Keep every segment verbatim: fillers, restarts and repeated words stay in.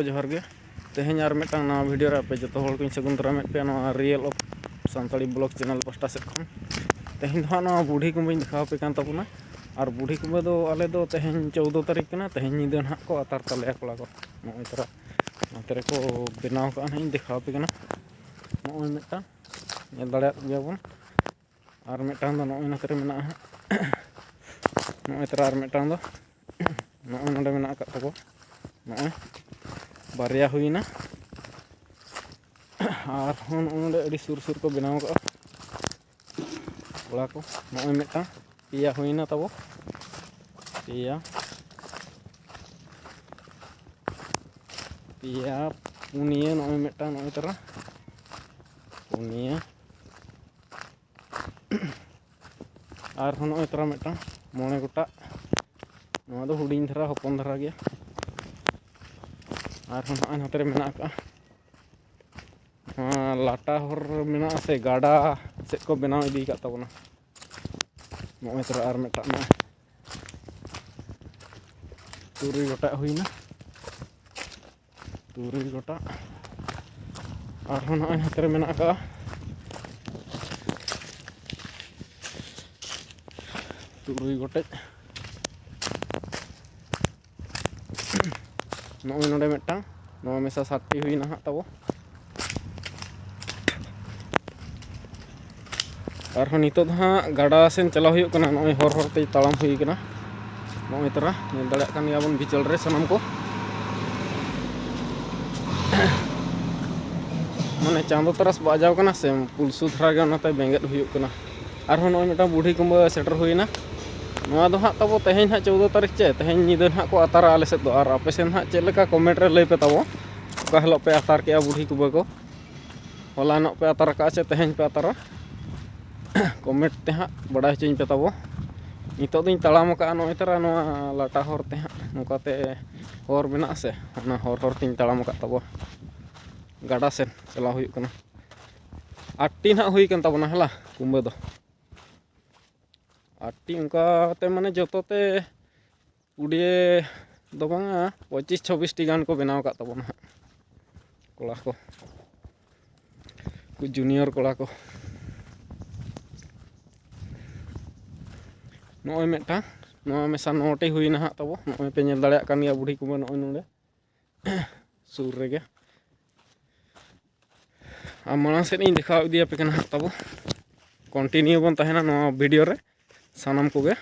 ᱡᱚᱦᱟᱨ ᱜᱮ᱾ ᱛᱮᱦᱮᱧ ᱟᱨ ᱢᱤᱫᱴᱟᱝ ᱱᱟᱣᱟ ᱵᱷᱤᱰᱤᱭᱳ ᱨᱮ ᱟᱯᱮ ᱡᱚᱛᱚ ᱦᱚᱲ ᱠᱚᱧ ᱥᱟᱹᱜᱩᱱ ᱫᱟᱨᱟᱢᱮᱫ ᱯᱮᱭᱟ ᱱᱚᱣᱟ real of Santali blog channel ᱯᱟᱦᱴᱟ ᱥᱮᱫ ᱠᱷᱚᱱ᱾ ᱛᱮᱦᱮᱧ ᱫᱚ ᱦᱟᱸᱜ ᱱᱚᱣᱟ ᱵᱩᱰᱷᱤ ᱠᱩᱢᱵᱟᱹᱧ ᱫᱮᱠᱷᱟᱣ ᱟᱯᱮ ᱠᱟᱱ ᱛᱟᱵᱚᱱᱟ᱾ ᱟᱨ ᱵᱩᱰᱷᱤ ᱠᱩᱢᱵᱟᱹ ᱫᱚ ᱟᱞᱮ ᱫᱚ ᱛᱮᱦᱮᱧ ᱪᱳᱫᱽᱫᱳ ᱛᱟᱹᱨᱤᱠᱷ ᱠᱟᱱᱟ, ᱛᱮᱦᱮᱧ ᱧᱤᱫᱟᱹ ᱱᱟᱦᱟᱜ ᱠᱚ ᱟᱛᱟᱨ ᱛᱟᱞᱮᱭᱟ ᱠᱚᱲᱟ ᱠᱚ᱾ ᱱᱚᱜᱼᱚᱭ ᱛᱚᱨᱟ ᱱᱚᱛᱮ ᱨᱮᱠᱚ ᱵᱮᱱᱟᱣ ᱠᱟᱜᱼᱟ, ᱱᱟᱦᱟᱜ ᱤᱧ ᱫᱮᱠᱷᱟᱣ ᱟᱯᱮ ᱠᱟᱱᱟ᱾ ᱱᱚᱜᱼᱚᱭ ᱢᱤᱫᱴᱟᱝ ᱧᱮᱞ ᱫᱟᱲᱮᱭᱟᱜ ᱜᱮᱭᱟ ᱵᱚᱱ᱾ ᱟᱨ ᱢᱤᱫᱴᱟᱝ ᱫᱚ ᱱᱚᱜᱼᱚᱭ ᱱᱚᱛᱮ ᱨᱮ ᱢᱮᱱᱟᱜᱼᱟ ᱦᱟᱸᱜ᱾ ᱱᱚᱜᱼᱚᱭ ᱛᱚᱨᱟ ᱟᱨ ᱢᱤᱫᱴᱟᱝ ᱫᱚ ᱱᱚᱜᱼᱚᱭ ᱱᱚᱰᱮ ᱢᱮᱱᱟᱜ ᱟᱠᱟᱫ ᱛᱟᱠᱚ᱾ ᱱᱚᱜᱼᱚᱭ ᱵᱟᱨᱭᱟ ᱦᱩᱭᱮᱱᱟ᱾ ᱟᱨᱦᱚᱸ ᱱᱚᱜᱼᱚᱭ ᱱᱚᱰᱮ ᱟᱹᱰᱤ ᱥᱩᱨ ᱥᱩᱨ ᱠᱚ ᱵᱮᱱᱟᱣ ᱟᱠᱟᱫᱼᱟ ᱠᱚᱲᱟ ᱠᱚ᱾ ᱱᱚᱜᱼᱚᱭ ᱢᱤᱫᱴᱟᱝ, ᱯᱮᱭᱟ ᱦᱩᱭᱮᱱᱟ ᱛᱟᱵᱚ᱾ ᱯᱮᱭᱟ, ᱯᱮᱭᱟ, ᱯᱩᱱᱭᱟᱹ, ᱱᱚᱜᱼᱚᱭ ᱢᱤᱫᱴᱟᱝ, ᱱᱚᱜᱼᱚᱭ ᱛᱚᱨᱟ ᱯᱩᱱᱭᱟᱹ᱾ ᱟᱨᱦᱚᱸ ᱱᱚᱜᱼᱚᱭ ᱛᱚᱨᱟ ᱢᱤᱫᱴᱟᱝ, ᱢᱚᱬᱮ ᱜᱚᱴᱟᱜ᱾ ᱱᱚᱣᱟ ᱫᱚ ᱦᱩᱰᱤᱧ ᱫᱷᱟᱨᱟ, ᱦᱚᱯᱚᱱ ᱫᱷᱟᱨᱟ ᱜᱮᱭᱟ᱾ ᱟᱨᱦᱚᱸ ᱱᱚᱜᱼᱚᱭ ᱱᱚᱛᱮ ᱨᱮ ᱢᱮᱱᱟᱜ ᱟᱠᱟᱫᱼᱟ᱾ ᱱᱚᱣᱟ ᱞᱟᱴᱟ ᱦᱚᱨ ᱢᱮᱱᱟᱜᱼᱟ ᱥᱮ, ᱜᱟᱰᱟ ᱥᱮᱫ ᱠᱚ ᱵᱮᱱᱟᱣ ᱤᱫᱤ ᱟᱠᱟᱫ ᱛᱟᱵᱚᱱᱟ᱾ ᱱᱚᱜᱼᱚᱭ ᱛᱚᱨᱟ ᱟᱨ ᱢᱤᱫᱴᱟᱝ ᱢᱮᱱᱟᱜᱼᱟ᱾ ᱛᱩᱨᱩᱭ ᱜᱚᱴᱟᱜ ᱦᱩᱭᱱᱟ᱾ ᱛᱩᱨᱩᱭ ᱜᱚᱴᱟᱜ᱾ ᱟᱨᱦᱚᱸ ᱱᱚᱜᱼᱚᱭ ᱱᱚᱛᱮ ᱨᱮ ᱢᱮᱱᱟᱜ ᱟᱠᱟᱫᱼᱟ ᱛᱩᱨᱩᱭ ᱜᱚᱴᱮᱡ᱾ ᱱᱚᱜᱼᱚᱭ ᱱᱚᱰᱮ ᱢᱤᱫᱴᱟᱝ, ᱱᱚᱣᱟ ᱢᱮᱥᱟ ᱥᱟᱛᱴᱤ ᱦᱩᱭᱱᱟ ᱦᱟᱸᱜ ᱛᱟᱵᱚ᱾ ᱟᱨᱦᱚᱸ ᱱᱤᱛᱚᱜ ᱫᱚ ᱦᱟᱸᱜ ᱜᱟᱰᱟ ᱥᱮᱱ ᱪᱟᱞᱟᱣ ᱦᱩᱭᱩᱜ ᱠᱟᱱᱟ᱾ ᱱᱚᱜᱼᱚᱭ ᱦᱚᱨ ᱦᱚᱨ ᱛᱮ ᱛᱟᱲᱟᱢ ᱦᱩᱭ ᱠᱟᱱᱟ᱾ ᱱᱚᱜᱼᱚᱭ ᱛᱚᱨᱟ ᱧᱮᱞ ᱫᱟᱲᱮᱭᱟᱜ ᱠᱟᱱ ᱜᱮᱭᱟᱵᱚᱱ ᱵᱤᱪᱟᱹᱞ ᱨᱮ ᱥᱟᱱᱟᱢ ᱠᱚ᱾ ᱢᱟᱱᱮ ᱪᱟᱸᱫᱚ ᱛᱟᱨᱟᱥ ᱵᱟᱡᱟᱣ ᱠᱟᱱᱟ ᱥᱮ, ᱯᱩᱞᱥᱩ ᱫᱷᱟᱨᱟ ᱜᱮ, ᱚᱱᱟᱛᱮ ᱵᱮᱸᱜᱮᱫ ᱦᱩᱭᱩᱜ ᱠᱟᱱᱟ᱾ ᱟᱨᱦᱚᱸ ᱱᱚᱜᱼᱚᱭ ᱢᱤᱫᱴᱟᱝ ᱵᱩᱰᱷᱤ ᱠᱩᱢᱵᱟᱹ ᱥᱮᱴᱮᱨ ᱦᱩᱭᱱᱟ᱾ ᱱᱚᱣᱟ ᱫᱚ ᱦᱟᱸᱜ ᱛᱟᱵᱚ ᱛᱮᱦᱮᱧ ᱦᱟᱸᱜ ᱪᱳᱫᱽᱫᱳ ᱛᱟᱹᱨᱤᱠᱷ ᱪᱮ, ᱛᱮᱦᱮᱧ ᱧᱤᱫᱟᱹ ᱦᱟᱸᱜ ᱠᱚ ᱟᱛᱟᱨᱟ ᱟᱞᱮ ᱥᱮᱫ ᱫᱚ᱾ ᱟᱨ ᱟᱯᱮ ᱥᱮᱱ ᱦᱟᱸᱜ ᱪᱮᱫ ᱞᱮᱠᱟ, ᱠᱚᱢᱮᱱᱴ ᱨᱮ ᱞᱟᱹᱭ ᱯᱮ ᱛᱟᱵᱚ, ᱚᱠᱟ ᱦᱤᱞᱳᱜ ᱯᱮ ᱟᱛᱟᱨ ᱠᱮᱜᱼᱟ ᱵᱩᱰᱷᱤ ᱠᱩᱢᱵᱟᱹ ᱠᱚ᱾ ᱦᱚᱞᱟᱱᱚᱜ ᱯᱮ ᱟᱛᱟᱨ ᱟᱠᱟᱫᱼᱟ ᱥᱮ ᱛᱮᱦᱮᱧ ᱯᱮ ᱟᱛᱟᱨᱟ? ᱠᱚᱢᱮᱱᱴ ᱛᱮ ᱦᱟᱸᱜ ᱵᱟᱰᱟᱭ ᱦᱚᱪᱚᱧ ᱯᱮ ᱛᱟᱵᱚ᱾ ᱱᱤᱛᱚᱜ ᱫᱚᱧ ᱛᱟᱲᱟᱢ ᱟᱠᱟᱫᱼᱟ ᱱᱚᱜᱼᱚᱭ ᱛᱚᱨᱟ ᱱᱚᱣᱟ ᱞᱟᱴᱟ ᱦᱚᱨ ᱛᱮ ᱦᱟᱸᱜ, ᱱᱚᱝᱠᱟ ᱛᱮ ᱦᱚᱨ ᱢᱮᱱᱟᱜᱼᱟ ᱥᱮ, ᱚᱱᱟ ᱦᱚᱨ ᱦᱚᱨ ᱛᱮᱧ ᱛᱟᱲᱟᱢ ᱟᱠᱟᱫ ᱛᱟᱵᱚ᱾ ᱜᱟᱰᱟ ᱥᱮᱱ ᱪᱟᱞᱟᱣ ᱦᱩᱭᱩᱜ ᱠᱟᱱᱟ᱾ ᱟᱴᱴᱤ ᱱᱟᱦᱟᱜ ᱦᱩᱭ ᱠᱟᱱ ᱛᱟᱵᱚᱱᱟ ᱦᱮᱞᱟ ᱠᱩᱢᱵᱟᱹ ᱫᱚ᱾ ᱟᱴᱴᱤ ᱚᱱᱠᱟ ᱛᱮ ᱢᱟᱱᱮ ᱡᱚᱛᱚ ᱛᱮ ᱠᱩᱰᱤᱭᱟᱹ ᱫᱚ ᱵᱟᱝᱟ, ᱯᱚᱸᱪᱤᱥ ᱪᱷᱚᱵᱵᱤᱥ ᱴᱤ ᱜᱟᱱ ᱠᱚ ᱵᱮᱱᱟᱣ ᱟᱠᱟᱫ ᱛᱟᱵᱚᱱᱟ ᱦᱟᱸᱜ ᱠᱚᱲᱟ ᱠᱚ, ᱩᱱᱠᱩ ᱡᱩᱱᱤᱭᱚᱨ ᱠᱚᱲᱟ ᱠᱚ᱾ ᱱᱚᱜᱼᱚᱭ ᱢᱤᱫᱴᱟᱝ, ᱱᱚᱣᱟ ᱢᱮᱥᱟ ᱱᱚ ᱴᱤ ᱦᱩᱭᱱᱟ ᱦᱟᱸᱜ ᱛᱟᱵᱚ᱾ ᱱᱚᱜᱼᱚᱭ ᱯᱮ ᱧᱮᱞ ᱫᱟᱲᱮᱭᱟᱜ ᱠᱟᱱ ᱜᱮᱭᱟ ᱵᱩᱲᱦᱤ ᱠᱩᱢᱵᱟᱹ ᱱᱚᱜᱼᱚᱭ ᱱᱚᱰᱮ ᱥᱩᱨ ᱨᱮᱜᱮ᱾ ᱟᱨ ᱢᱟᱲᱟᱝ ᱥᱮᱫ ᱤᱧ ᱫᱮᱠᱷᱟᱣ ᱤᱫᱤᱭᱟᱯᱮ ᱠᱟᱱᱟ ᱦᱟᱸᱜ ᱛᱟᱵᱚ᱾ ᱠᱚᱱᱴᱤᱱᱤᱭᱩ ᱵᱚᱱ ᱛᱟᱦᱮᱱᱟ ᱱᱚᱣᱟ ᱵᱷᱤᱰᱤᱭᱳ ᱨᱮ ᱥᱟᱱᱟᱢ ᱠᱚᱜᱮ᱾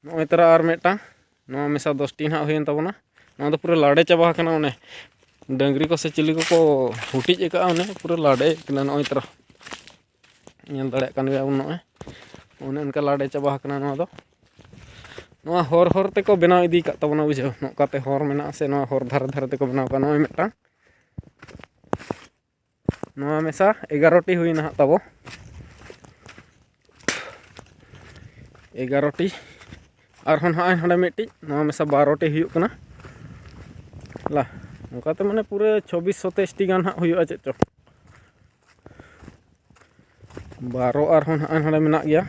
ᱱᱚᱜᱼᱚᱭ ᱛᱟᱨᱟ ᱟᱨ ᱢᱤᱫᱴᱟᱝ, ᱱᱚᱣᱟ ᱢᱮᱥᱟ ᱫᱚᱥ ᱴᱤ ᱱᱟᱦᱟᱜ ᱦᱩᱭᱮᱱ ᱛᱟᱵᱚᱱᱟ᱾ ᱱᱚᱣᱟ ᱫᱚ ᱯᱩᱨᱟᱹ ᱞᱟᱰᱮ ᱪᱟᱵᱟ ᱟᱠᱟᱱᱟ, ᱚᱱᱮ ᱰᱟᱹᱝᱨᱤ ᱠᱚ ᱥᱮ ᱪᱤᱞᱤ ᱠᱚᱠᱚ ᱦᱩᱴᱤᱡ ᱟᱠᱟᱫᱼᱟ, ᱚᱱᱮ ᱯᱩᱨᱟᱹ ᱞᱟᱰᱮ ᱠᱟᱱᱟ᱾ ᱱᱚᱜᱼᱚᱭ ᱛᱟᱨᱟ ᱧᱮᱞ ᱫᱟᱲᱮᱭᱟᱜ ᱠᱟᱱ ᱜᱮᱭᱟ ᱵᱚᱱ, ᱱᱚᱜᱼᱚᱭ ᱚᱱᱮ ᱚᱱᱠᱟ ᱞᱟᱰᱮ ᱪᱟᱵᱟ ᱟᱠᱟᱱᱟ ᱱᱚᱣᱟ ᱫᱚ᱾ ᱱᱚᱣᱟ ᱦᱚᱨ ᱦᱚᱨ ᱛᱮᱠᱚ ᱵᱮᱱᱟᱣ ᱤᱫᱤ ᱟᱠᱟᱫ ᱛᱟᱵᱚᱱᱟ, ᱵᱩᱡᱷᱟᱹᱣ, ᱱᱚᱝᱠᱟᱛᱮ ᱦᱚᱨ ᱢᱮᱱᱟᱜᱼᱟ ᱥᱮ ᱱᱚᱣᱟ ᱦᱚᱨ ᱫᱷᱟᱨᱮ ᱫᱷᱟᱨᱮ ᱛᱮᱠᱚ ᱵᱮᱱᱟᱣ ᱟᱠᱟᱫ᱾ ᱱᱚᱜᱼᱚᱭ ᱢᱤᱫᱴᱟᱝ, ᱱᱚᱣᱟ ᱢᱮᱥᱟ ᱮᱜᱟᱨᱚ ᱴᱤ ᱦᱩᱭᱱᱟ ᱦᱟᱸᱜ ᱛᱟᱵᱚ, ᱮᱜᱟᱨᱚ ᱴᱤ᱾ ᱟᱨᱦᱚᱸ ᱱᱚᱜᱼᱚᱭ ᱱᱚᱰᱮ ᱢᱤᱫᱴᱤᱡ, ᱱᱚᱣᱟ ᱢᱮᱥᱟ ᱵᱟᱨᱚ ᱴᱤ ᱦᱩᱭᱩᱜ ᱠᱟᱱᱟ᱾ ᱞᱟ, ᱚᱱᱠᱟᱛᱮ ᱢᱟᱱᱮ ᱯᱩᱨᱟᱹ ᱪᱷᱚᱵᱵᱤᱥ ᱥᱟᱛᱟᱭᱤᱥ ᱴᱤ ᱜᱟᱱ ᱦᱟᱸᱜ ᱦᱩᱭᱩᱜᱼᱟ ᱪᱮᱫ ᱪᱚ᱾ ᱵᱟᱨᱚ ᱟᱨᱦᱚᱸ ᱱᱚᱜᱼᱚᱭ ᱱᱚᱰᱮ ᱢᱮᱱᱟᱜ ᱜᱮᱭᱟ᱾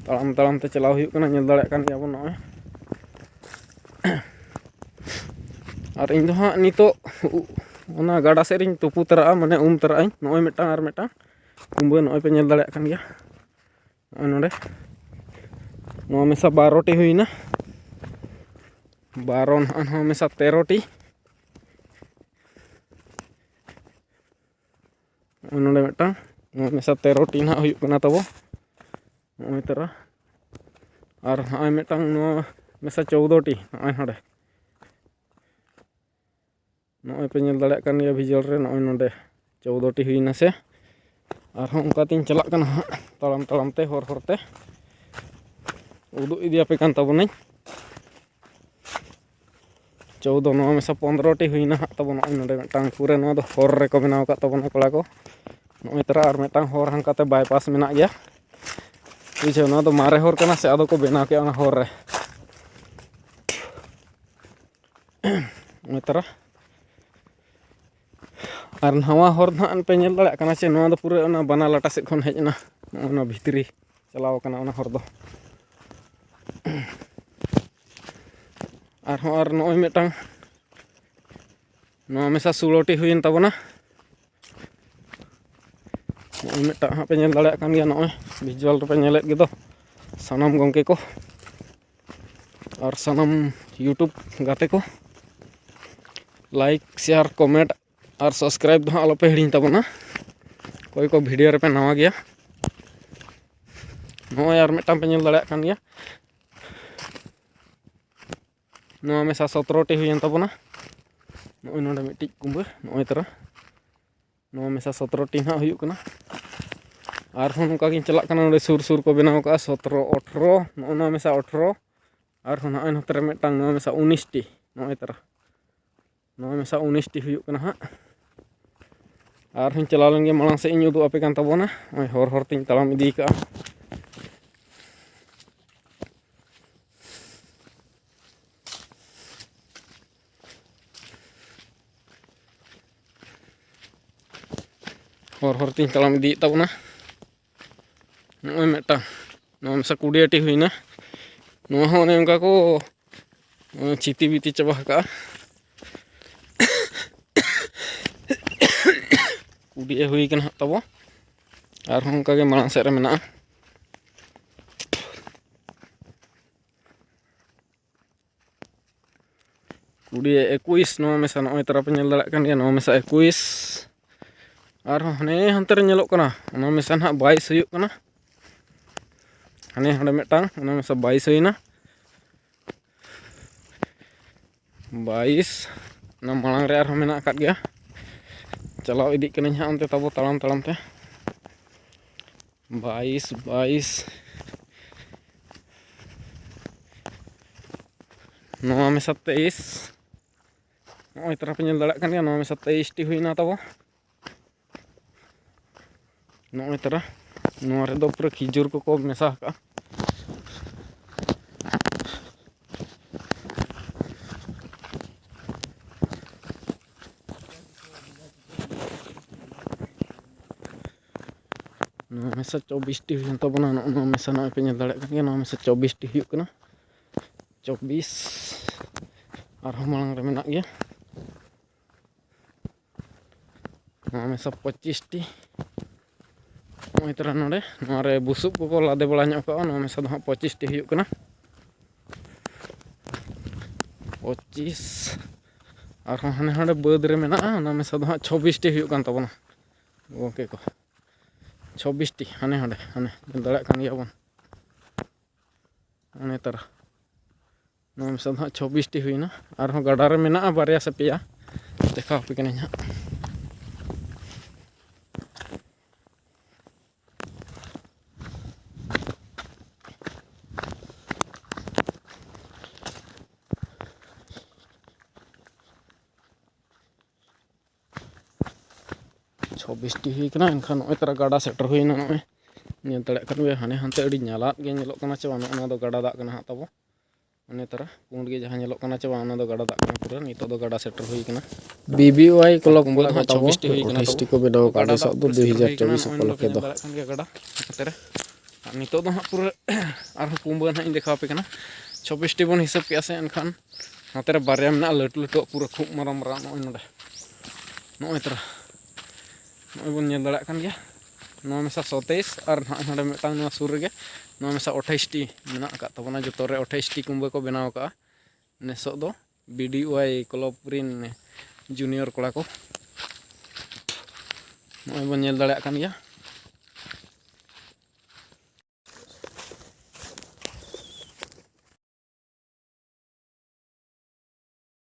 ᱛᱟᱲᱟᱢ ᱛᱟᱲᱟᱢ ᱛᱮ ᱪᱟᱞᱟᱣ ᱦᱩᱭᱩᱜ ᱠᱟᱱᱟ, ᱧᱮᱞ ᱫᱟᱲᱮᱭᱟᱜ ᱠᱟᱱ ᱜᱮᱭᱟ ᱵᱚᱱ ᱱᱚᱜᱼᱚᱭ᱾ ᱟᱨ ᱤᱧ ᱫᱚ ᱦᱟᱸᱜ ᱱᱤᱛᱚᱜ ᱩ-, ᱚᱱᱟ ᱜᱟᱰᱟ ᱥᱮᱫ ᱨᱤᱧ ᱛᱩᱯᱩ ᱛᱟᱨᱟᱜᱼᱟ, ᱢᱟᱱᱮ ᱩᱢ ᱛᱟᱨᱟᱜ ᱟᱹᱧ᱾ ᱱᱚᱜᱼᱚᱭ ᱢᱤᱫᱴᱟᱝ ᱟᱨ ᱢᱤᱫᱴᱟᱝ ᱠᱩᱢᱵᱟᱹ ᱱᱚᱜᱼᱚᱭ ᱯᱮ ᱧᱮᱞ ᱫᱟᱲᱮᱭᱟᱜ ᱠᱟᱱ ᱜᱮᱭᱟ, ᱱᱚᱜᱼᱚᱭ ᱱᱚᱰᱮ᱾ ᱱᱚᱣᱟ ᱢᱮᱥᱟ ᱵᱟᱨᱚ ᱴᱤ ᱦᱩᱭᱱᱟ, ᱵᱟᱨᱚ ᱱᱚᱜᱼᱚᱭ ᱱᱚᱣᱟ ᱢᱮᱥᱟ ᱛᱮᱨᱚ ᱴᱤ᱾ ᱱᱚᱜᱼᱚᱭ ᱱᱚᱰᱮ ᱢᱤᱫᱴᱟᱝ, ᱱᱚᱣᱟ ᱢᱮᱥᱟ ᱛᱮᱨᱚ ᱴᱤ ᱱᱟᱦᱟᱜ ᱦᱩᱭᱩᱜ ᱠᱟᱱᱟ ᱛᱟᱵᱚ, ᱱᱚᱜᱼᱚᱭ ᱛᱟᱨᱟ᱾ ᱟᱨ ᱱᱚᱜᱼᱚᱭ ᱢᱤᱫᱴᱟᱝ, ᱱᱚᱣᱟ ᱢᱮᱥᱟ ᱪᱳᱣᱫᱚ ᱴᱤ, ᱱᱚᱜᱼᱚᱭ ᱱᱚᱰᱮ᱾ ᱱᱚᱜᱼᱚᱭ ᱯᱮ ᱧᱮᱞ ᱫᱟᱲᱮᱭᱟᱜ ᱠᱟᱱ ᱜᱮᱭᱟ ᱵᱷᱤᱡᱩᱣᱟᱞ ᱨᱮ, ᱱᱚᱜᱼᱚᱭ ᱱᱚᱰᱮ ᱪᱳᱣᱫᱚ ᱴᱤ ᱦᱩᱭᱱᱟ ᱥᱮ᱾ ᱟᱨᱦᱚᱸ ᱚᱱᱠᱟ ᱛᱤᱧ ᱪᱟᱞᱟᱜ ᱠᱟᱱᱟ ᱦᱟᱸᱜ, ᱛᱟᱲᱟᱢ ᱛᱟᱲᱟᱢ ᱛᱮ, ᱦᱚᱨ ᱦᱚᱨ ᱛᱮ ᱩᱫᱩᱜ ᱤᱫᱤᱭᱟᱯᱮ ᱠᱟᱱ ᱛᱟᱵᱚᱱᱟᱹᱧ᱾ ᱪᱳᱣᱫᱚ, ᱱᱚᱣᱟ ᱢᱮᱥᱟ ᱯᱚᱱᱫᱽᱨᱚ ᱴᱤ ᱦᱩᱭᱱᱟ ᱦᱟᱸᱜ ᱛᱟᱵᱚᱱ᱾ ᱱᱚᱜᱼᱚᱭ ᱱᱚᱰᱮ ᱢᱤᱫᱴᱟᱝ, ᱯᱩᱨᱟᱹ ᱱᱚᱣᱟ ᱫᱚ ᱦᱚᱨ ᱨᱮᱠᱚ ᱵᱮᱱᱟᱣ ᱟᱠᱟᱫ ᱛᱟᱵᱚᱱᱟ ᱠᱚᱲᱟ ᱠᱚ᱾ ᱱᱚᱜᱼᱚᱭ ᱛᱟᱨᱟ ᱟᱨ ᱢᱤᱫᱴᱟᱝ ᱦᱚᱨ ᱦᱟᱱᱠᱟᱛᱮ ᱵᱟᱭᱯᱟᱥ ᱢᱮᱱᱟᱜ ᱜᱮᱭᱟ, ᱵᱩᱡᱷᱟᱹᱣ᱾ ᱱᱚᱣᱟ ᱫᱚ ᱢᱟᱨᱮ ᱦᱚᱨ ᱠᱟᱱᱟ ᱥᱮ, ᱟᱫᱚ ᱠᱚ ᱵᱮᱱᱟᱣ ᱠᱮᱜᱼᱟ ᱚᱱᱟ ᱦᱚᱨ ᱨᱮ᱾ ᱱᱚᱜᱼᱚᱭ ᱛᱟᱨᱟ᱾ ᱟᱨ ᱱᱟᱣᱟ ᱦᱚᱨ ᱫᱚ ᱦᱟᱸᱜ ᱯᱮ ᱧᱮᱞ ᱫᱟᱲᱮᱭᱟᱜ ᱠᱟᱱᱟ ᱪᱮ, ᱱᱚᱣᱟ ᱫᱚ ᱯᱩᱨᱟᱹ ᱚᱱᱟ ᱵᱟᱱᱟ ᱞᱟᱴᱟ ᱥᱮᱫ ᱠᱷᱚᱱ ᱦᱮᱡ ᱮᱱᱟ, ᱱᱚᱜᱼᱚ ᱱᱚᱣᱟ ᱵᱷᱤᱛᱨᱤ ᱪᱟᱞᱟᱣ ᱠᱟᱱᱟ ᱚᱱᱟ ᱦᱚᱨ ᱫᱚ᱾ ᱟᱨᱦᱚᱸ ᱟᱨ ᱱᱚᱜᱼᱚᱭ ᱢᱤᱫᱴᱟᱝ ᱱᱚᱣᱟ ᱢᱮᱥᱟ ᱥᱳᱞᱳᱴᱤ ᱦᱩᱭᱮᱱ ᱛᱟᱵᱚᱱᱟ᱾ ᱱᱚᱜᱼᱚᱭ ᱢᱤᱫᱴᱟᱝ ᱦᱟᱸᱜ ᱯᱮ ᱧᱮᱞ ᱫᱟᱲᱮᱭᱟᱜ ᱠᱟᱱ ᱜᱮᱭᱟ, ᱱᱚᱜᱼᱚᱭ ᱵᱷᱤᱡᱩᱣᱟᱞ ᱨᱮᱯᱮ ᱧᱮᱞᱮᱫ ᱜᱮᱫᱚ ᱥᱟᱱᱟᱢ ᱜᱚᱢᱠᱮ ᱠᱚ ᱟᱨ ᱥᱟᱱᱟᱢ YouTube ᱜᱟᱛᱮ ᱠᱚ᱾ ᱞᱟᱭᱤᱠ, ᱥᱮᱭᱟᱨ, ᱠᱚᱢᱮᱱᱴ ᱟᱨ ᱥᱟᱵᱥᱠᱨᱟᱭᱤᱵ ᱫᱚ ᱦᱟᱸᱜ ᱟᱞᱚᱯᱮ ᱦᱤᱲᱤᱧ ᱛᱟᱵᱚᱱᱟ, ᱚᱠᱚᱭ ᱠᱚ ᱵᱷᱤᱰᱤᱭᱳ ᱨᱮᱯᱮ ᱱᱟᱣᱟ ᱜᱮᱭᱟ᱾ ᱱᱚᱜᱼᱚᱭ ᱟᱨ ᱢᱤᱫᱴᱟᱝ ᱯᱮ ᱧᱮᱞ ᱫᱟᱲᱮᱭᱟᱜ ᱠᱟᱱ ᱜᱮᱭᱟ, ᱱᱚᱣᱟ ᱢᱮᱥᱟ ᱥᱚᱛᱨᱚ ᱴᱤ ᱦᱩᱭᱮᱱ ᱛᱟᱵᱚᱱᱟ᱾ ᱱᱚᱜᱼᱚᱭ ᱱᱚᱰᱮ ᱢᱤᱫᱴᱤᱡ ᱠᱩᱢᱵᱟᱹ, ᱱᱚᱜᱼᱚᱭ ᱛᱟᱨᱟ ᱱᱚᱣᱟ ᱢᱮᱥᱟ ᱥᱚᱛᱨᱚ ᱴᱤ ᱦᱟᱸᱜ ᱦᱩᱭᱩᱜ ᱠᱟᱱᱟ᱾ ᱟᱨᱦᱚᱸ ᱱᱚᱝᱠᱟ ᱜᱤᱧ ᱪᱟᱞᱟᱜ ᱠᱟᱱᱟ ᱱᱚᱰᱮ ᱥᱩᱨ ᱥᱩᱨ ᱠᱚ ᱵᱮᱱᱟᱣ ᱠᱟᱜᱼᱟ, ᱥᱚᱛᱨᱚ, ᱟᱴᱷᱨᱚ, ᱱᱚᱜᱼᱚ ᱱᱚᱣᱟ ᱢᱮᱥᱟ ᱟᱴᱷᱨᱚ, ᱟᱨᱦᱚᱸ ᱱᱚᱜᱼᱚᱭ ᱱᱚᱛᱮ ᱨᱮ ᱢᱤᱫᱴᱟᱝ ᱱᱚᱣᱟ ᱢᱮᱥᱟ ᱩᱱᱤᱥ ᱴᱤ, ᱱᱚᱜᱼᱚᱭ ᱛᱟᱨᱟ ᱱᱚᱣᱟ ᱢᱮᱥᱟ ᱩᱱᱤᱥ ᱴᱤ ᱦᱩᱭᱩᱜ ᱠᱟᱱᱟ ᱦᱟᱸᱜ᱾ ᱟᱨᱦᱚᱸᱧ ᱪᱟᱞᱟᱣ ᱞᱮᱱ ᱜᱮ, ᱢᱟᱲᱟᱝ ᱥᱮᱫ ᱤᱧ ᱩᱫᱩᱜ ᱟᱯᱮ ᱠᱟᱱ ᱛᱟᱵᱚᱱᱟ᱾ ᱱᱚᱜᱼᱚᱭ ᱦᱚᱨ ᱦᱚᱨ ᱛᱮᱧ ᱛᱟᱲᱟᱢ ᱤᱫᱤ ᱠᱟᱜᱼᱟ᱾ ᱦᱚᱨ ᱦᱚᱨ ᱛᱮᱧ ᱛᱟᱲᱟᱢ ᱤᱫᱤᱭᱮᱫ ᱛᱟᱵᱚᱱᱟ᱾ ᱱᱚᱜᱼᱚᱭ ᱢᱤᱫᱴᱟᱝ ᱱᱚᱣᱟ ᱢᱮᱥᱟ ᱠᱩᱰᱤᱭᱟᱹᱴᱤ ᱦᱩᱭᱱᱟ᱾ ᱱᱚᱣᱟ ᱦᱚᱸ ᱚᱱᱮ ᱚᱱᱠᱟ ᱠᱚ ᱪᱤᱛᱤ ᱵᱤᱛᱤ ᱪᱟᱵᱟ ᱟᱠᱟᱜᱼᱟ᱾ ᱠᱩᱰᱤᱭᱟᱹ ᱦᱩᱭ ᱠᱟᱱᱟ ᱦᱟᱸᱜ ᱛᱟᱵᱚ᱾ ᱟᱨᱦᱚᱸ ᱚᱱᱠᱟᱜᱮ ᱢᱟᱲᱟᱝ ᱥᱮᱫ ᱨᱮ ᱢᱮᱱᱟᱜᱼᱟ᱾ ᱠᱩᱰᱤᱭᱟᱹ ᱮᱠᱩᱥ, ᱱᱚᱣᱟ ᱢᱮᱥᱟ ᱱᱚᱜᱼᱚᱭ ᱛᱟᱨᱟ ᱯᱮ ᱧᱮᱞ ᱫᱟᱲᱮᱭᱟᱜ ᱠᱟᱱ ᱜᱮᱭᱟ, ᱱᱚᱣᱟ ᱢᱮᱥᱟ ᱮᱠᱩᱥ᱾ ᱟᱨᱦᱚᱸ ᱦᱟᱱᱮ ᱦᱟᱱᱛᱮ ᱨᱮ ᱧᱮᱞᱚᱜ ᱠᱟᱱᱟ, ᱚᱱᱟ ᱢᱮᱥᱟ ᱱᱟᱦᱟᱜ ᱵᱟᱭᱤᱥ ᱦᱩᱭᱩᱜ ᱠᱟᱱᱟ᱾ ᱦᱟᱱᱮ ᱦᱟᱸᱰᱮ ᱢᱤᱫᱴᱟᱝ, ᱚᱱᱟ ᱢᱮᱥᱟ ᱵᱟᱭᱤᱥ ᱦᱩᱭᱱᱟ᱾ ᱵᱟᱭᱤᱥ, ᱚᱱᱟ ᱢᱟᱲᱟᱝ ᱨᱮ ᱟᱨᱦᱚᱸ ᱢᱮᱱᱟᱜ ᱟᱠᱟᱫ ᱜᱮᱭᱟ᱾ ᱪᱟᱞᱟᱣ ᱤᱫᱤᱜ ᱠᱟᱹᱱᱟᱹᱧ ᱦᱟᱸᱜ ᱚᱱᱛᱮ ᱛᱟᱵᱚ ᱛᱟᱲᱟᱢ ᱛᱟᱲᱟᱢ ᱛᱮ᱾ ᱵᱟᱭᱤᱥ, ᱵᱟᱭᱤᱥ᱾ ᱱᱚᱣᱟ ᱢᱮᱥᱟ ᱛᱮᱭᱤᱥ᱾ ᱱᱚᱜᱼᱚᱭ ᱛᱟᱨᱟ ᱯᱮ ᱧᱮᱞ ᱫᱟᱲᱮᱭᱟᱜ ᱠᱟᱱ ᱜᱮᱭᱟ, ᱱᱚᱣᱟ ᱢᱮᱥᱟ ᱛᱮᱭᱤᱥ ᱴᱤ ᱦᱩᱭᱱᱟ ᱛᱟᱵᱚ᱾ ᱱᱚᱜᱼᱚᱭ ᱛᱟᱨᱟ ᱱᱚᱣᱟ ᱨᱮᱫᱚ ᱯᱩᱨᱟᱹ ᱠᱷᱤᱡᱩᱨ ᱠᱚᱠᱚ ᱢᱮᱥᱟ ᱟᱠᱟᱜᱼᱟ᱾ ᱱᱚᱣᱟ ᱢᱮᱥᱟ ᱪᱚᱵᱵᱤᱥ ᱴᱤ ᱦᱩᱭᱮᱱ ᱛᱟᱵᱚᱱᱟ᱾ ᱱᱚᱜᱼᱚ ᱱᱚᱣᱟ ᱢᱮᱥᱟ ᱱᱚᱜᱼᱚᱭ ᱯᱮ ᱧᱮᱞ ᱫᱟᱲᱮᱭᱟᱜ ᱠᱟᱱ ᱜᱮᱭᱟ, ᱱᱚᱣᱟ ᱢᱮᱥᱟ ᱪᱚᱵᱵᱤᱥ ᱴᱤ ᱦᱩᱭᱩᱜ ᱠᱟᱱᱟ᱾ ᱪᱚᱵᱵᱤᱥ᱾ ᱟᱨᱦᱚᱸ ᱢᱟᱲᱟᱝ ᱨᱮ ᱢᱮᱱᱟᱜ ᱜᱮᱭᱟ᱾ ᱱᱚᱣᱟ ᱢᱮᱥᱟ ᱯᱚᱸᱪᱤᱥ ᱴᱤ᱾ ᱱᱚᱜᱼᱚᱭ ᱛᱚᱨᱟ ᱱᱚᱰᱮ, ᱱᱚᱣᱟ ᱨᱮ ᱵᱩᱥᱩᱵ ᱠᱚᱠᱚ ᱞᱟᱫᱮ ᱵᱟᱲᱟ ᱧᱚᱜ ᱠᱟᱜᱼᱟ᱾ ᱱᱚᱣᱟ ᱢᱮᱥᱟ ᱫᱚ ᱦᱟᱸᱜ ᱯᱚᱸᱪᱤᱥ ᱴᱤ ᱦᱩᱭᱩᱜ ᱠᱟᱱᱟ᱾ ᱯᱚᱸᱪᱤᱥ᱾ ᱟᱨᱦᱚᱸ ᱦᱟᱱᱮ ᱦᱟᱸᱰᱮ ᱵᱟᱹᱫᱽ ᱨᱮ ᱢᱮᱱᱟᱜᱼᱟ, ᱚᱱᱟ ᱢᱮᱥᱟ ᱫᱚ ᱦᱟᱸᱜ ᱪᱷᱚᱵᱵᱤᱥ ᱴᱤ ᱦᱩᱭᱩᱜ ᱠᱟᱱ ᱛᱟᱵᱚᱱᱟ ᱜᱚᱢᱠᱮ ᱠᱚ᱾ ᱪᱷᱚᱵᱵᱤᱥ ᱴᱤ ᱦᱟᱱᱮ ᱦᱟᱸᱰᱮ, ᱦᱟᱱᱮ ᱧᱮᱞ ᱫᱟᱲᱮᱭᱟᱜ ᱠᱟᱱ ᱜᱮᱭᱟ ᱵᱚᱱ᱾ ᱚᱱᱮ ᱛᱟᱨᱟ ᱱᱚᱣᱟ ᱢᱮᱥᱟ ᱫᱚ ᱦᱟᱸᱜ ᱪᱷᱚᱵᱵᱤᱥ ᱴᱤ ᱦᱩᱭᱱᱟ᱾ ᱟᱨᱦᱚᱸ ᱜᱟᱰᱟ ᱨᱮ ᱢᱮᱱᱟᱜᱼᱟ ᱵᱟᱨᱭᱟ ᱥᱮ ᱯᱮᱭᱟ, ᱫᱮᱠᱷᱟᱣ ᱟᱯᱮ ᱠᱟᱹᱱᱟᱹᱧ ᱦᱟᱸᱜ᱾ ᱪᱷᱚᱵᱵᱤᱥ ᱴᱤ ᱦᱩᱭ ᱠᱟᱱᱟ, ᱮᱱᱠᱷᱟᱱ ᱱᱚᱜᱼᱚᱭ ᱛᱟᱨᱟ ᱜᱟᱰᱟ ᱥᱮᱴᱮᱨ ᱦᱩᱭᱱᱟ᱾ ᱱᱚᱜᱼᱚᱭ ᱧᱮᱞ ᱫᱟᱲᱮᱭᱟᱜ ᱠᱟᱱ ᱜᱮᱭᱟ, ᱦᱟᱱᱮ ᱦᱟᱱᱛᱮ ᱟᱹᱰᱤ ᱧᱟᱞᱟᱫ ᱜᱮ ᱧᱮᱞᱚᱜ ᱠᱟᱱᱟ ᱪᱮ ᱵᱟᱝ, ᱱᱚᱜᱼᱚ ᱱᱚᱣᱟ ᱫᱚ ᱜᱟᱰᱟ ᱫᱟᱜ ᱠᱟᱱᱟ ᱦᱟᱸᱜ ᱛᱟᱵᱚ᱾ ᱚᱱᱮ ᱛᱟᱨᱟ ᱯᱩᱸᱰ ᱜᱮ ᱡᱟᱦᱟᱸ ᱧᱮᱞᱚᱜ ᱠᱟᱱᱟ ᱪᱮ ᱵᱟᱝ, ᱚᱱᱟ ᱫᱚ ᱜᱟᱰᱟ ᱫᱟᱜ ᱠᱟᱱᱟ ᱯᱩᱨᱟᱹ᱾ ᱱᱤᱛᱚᱜ ᱫᱚ ᱜᱟᱰᱟ ᱥᱮᱴᱮᱨ ᱦᱩᱭ ᱠᱟᱱᱟ᱾ ᱵᱤ ᱵᱤ ᱣᱟᱭ ᱠᱞᱟᱵᱽ ᱠᱩᱢᱵᱟᱹ ᱠᱚᱲᱟ ᱫᱚ ᱠᱚ ᱦᱟᱸᱜ ᱛᱟᱵᱚ ᱪᱷᱚᱵᱵᱤᱥ ᱴᱤ ᱦᱩᱭ ᱠᱟᱱᱟ ᱟᱴᱷᱟᱥ ᱛᱟᱵᱚ᱾ ᱴᱤ ᱠᱚ ᱵᱮᱱᱟᱣ ᱟᱠᱟᱫ ᱜᱟᱰᱟ ᱱᱤᱥᱟᱜ ᱫᱟᱜ ᱫᱚ ᱥᱮᱴᱮᱨ ᱫᱩ ᱦᱩᱭ ᱦᱟᱡᱟᱨ ᱠᱟᱱᱟ, ᱪᱚᱵᱵᱤᱥ ᱱᱚᱜᱼᱚᱭ ᱱᱚᱰᱮ ᱯᱮ ᱧᱮᱞ ᱚᱠᱚᱞᱚ ᱫᱟᱲᱮᱭᱟᱜ ᱠᱟᱱ ᱜᱮᱭᱟ ᱜᱟᱰᱟ ᱱᱚᱛᱮ ᱨᱮ᱾ ᱟᱨ ᱱᱤᱛᱚᱜ ᱫᱚ ᱦᱟᱸᱜ ᱯᱩᱨᱟᱹ ᱟᱨᱦᱚᱸ ᱠᱩᱢᱵᱟᱹ ᱱᱟᱦᱟᱜ ᱤᱧ ᱫᱮᱠᱷᱟᱣ ᱟᱯᱮ ᱠᱟᱱᱟ᱾ ᱪᱷᱚᱵᱵᱤᱥ ᱴᱤ ᱵᱚᱱ ᱦᱤᱥᱟᱹᱵ ᱠᱮᱜᱼᱟ ᱥᱮ, ᱮᱱᱠᱷᱟᱱ ᱱᱚᱛᱮ ᱨᱮ ᱵᱟᱨᱭᱟ ᱢᱮᱱᱟᱜᱼᱟ ᱞᱟᱹᱴᱩ ᱞᱟᱹᱴᱩᱣᱟᱜ, ᱯᱩᱨᱟᱹ ᱠᱷᱩᱵ ᱢᱟᱨᱟᱝ ᱢᱟᱨᱟᱝ᱾ ᱱᱚᱜᱼᱚᱭ ᱱᱚᱰᱮ, ᱱᱚᱜᱼᱚᱭ ᱛᱟᱨᱟ, ᱱᱚᱜᱼᱚᱭ ᱵᱚᱱ ᱧᱮᱞ ᱫᱟᱲᱮᱭᱟᱜ ᱠᱟᱱ ᱜᱮᱭᱟ᱾ ᱱᱚᱣᱟ ᱢᱮᱥᱟ ᱥᱚᱛᱟᱭᱤᱥ ᱟᱨ ᱱᱟᱦᱟᱜ ᱱᱚᱰᱮ ᱢᱤᱫᱴᱟᱝ ᱱᱚᱣᱟ ᱥᱩᱨ ᱨᱮᱜᱮ ᱱᱚᱣᱟ ᱢᱮᱥᱟ ᱟᱴᱷᱟᱭᱤᱥ ᱴᱤ ᱢᱮᱱᱟᱜ ᱟᱠᱟᱫ ᱛᱟᱵᱚᱱᱟ᱾ ᱡᱚᱛᱚ ᱨᱮ ᱟᱴᱷᱟᱭᱤᱥ ᱴᱤ ᱠᱩᱢᱵᱟᱹ ᱠᱚ ᱵᱮᱱᱟᱣ ᱟᱠᱟᱫᱼᱟ᱾ ᱱᱮᱥᱚᱜ ᱫᱚ ᱵᱤ ᱰᱤ ᱣᱟᱭ ᱠᱞᱟᱵᱽ ᱨᱤᱱ ᱡᱩᱱᱤᱭᱚᱨ ᱠᱚᱲᱟ ᱠᱚ᱾ ᱱᱚᱜᱼᱚᱭ ᱵᱚᱱ ᱧᱮᱞ ᱫᱟᱲᱮᱭᱟᱜ ᱠᱟᱱ ᱜᱮᱭᱟ᱾